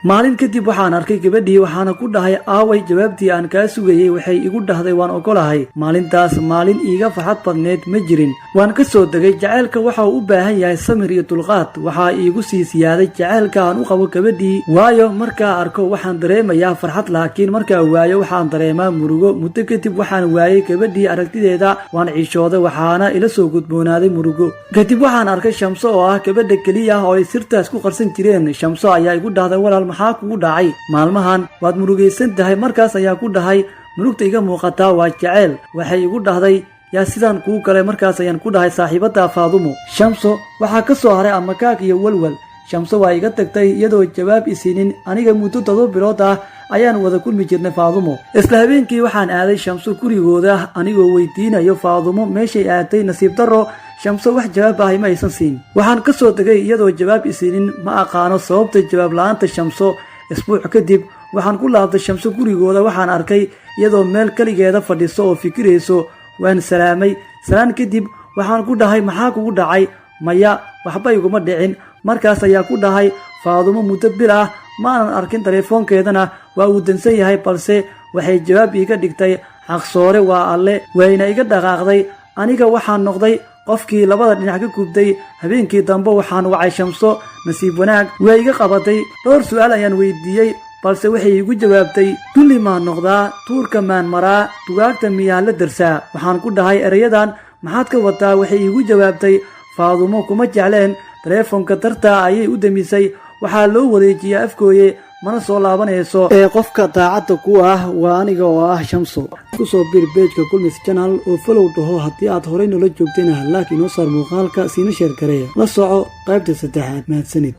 Maalin kadib waxaan arkay gabadhii, waxaana ku dhahay: "Aaway jawaabtii aan kaa sugayey?" Waxay igu dhahday: "Waan ogolahay." Maalintaas maalin iiga farxad badneed ma jirin. Waan ka soo degay. Jaceylka waxa uu u baahan yahay samir iyo dulqaad. Waxaa iigu sii siyaaday jaceylka aan u qabo gabadhii, waayo markaa arko waxaan dareemayaa farxad, laakiin markaa waayo waxaan dareemaa murugo. Muddo kadib waxaan waayey gabadhii aragtideeda. Waan ciishooday, waxaana ila soo gudboonaaday murugo. Kadib waxaan arkay Shamso oo ah gabadha keliya ah oo ay sirtaas ku qarsan jireen. Shamso ayaa igu dhahday: "Walaal, maxaa kugu dhacay? Maalmahan waad murugaysan tahay." Markaas ayaa ku dhahay: "Murugta iga muuqataa waa jaceyl." Waxay igu dhahday: "Yaa sidaan kuu galay?" Markaas ayaan ku dhahay: "Saaxiibadda Faadumo." Shamso waxaa ka soo haray amakaag iyo walwal. Shamso waa iga tagtay iyadoo jawaab isiinin. Aniga muddo 7 bilood ah ayaan wada kulmi jirnay Faadumo. Isla habeenkii waxaan aaday Shamso gurigooda, anigoo weydiinayo Faadumo meeshay aaday. Nasiib darro, Shamso wax jawaab ah ima aysan siin. Waxaan ka soo tegay iyadoo jawaab isiinin. Ma aqaano sababta jawaab la-aanta Shamso. Isbuuc kadib waxaan ku laabtay Shamso gurigooda. Waxaan arkay iyadoo meel keligeeda fadhiso oo fikirayso. Waan salaamay. Salaan kadib waxaan ku dhahay: "Maxaa kugu dhacay?" "Maya, waxba iguma dhicin." Markaas ayaa ku dhahay: "Faadumo muddo bil ah ma aanan arkin, telefoonkeedana waa uu dansan yahay." Balse waxay jawaab iiga dhigtay: "Xaqsoore waa Alle." Wayna iga dhaqaaqday. Aniga waxaan noqday qofkii labada dhinac ka gubtay. Habeenkii dambe waxaan wacay Shamso. Nasiib wanaag, way iga qabatay. Dhowr su'aal ayaan weydiiyey, balse waxay iigu jawaabtay: "Dulli maan noqdaa? Tuurka maan maraa? Dugaagta miyaa la darsaa?" Waxaan ku dhahay: "Erayadan maxaad ka wataa?" Waxay iigu jawaabtay: "Faadumo kuma jecleen, teleefonka dartaa ayay u demisay. Waxaa loo wareejiyaa Afkooye, mana soo laabanayso." Ee qofka daacadda ku ah waa aniga oo ah Shamso. Kusoo bir page-ka Kulmis Channel oo follow dhaho. Haddii aad horey noola joogtayna, like inoo saar muuqaalka, siina share gareeya. La soco qaybta saddexaad. Mahadsanid.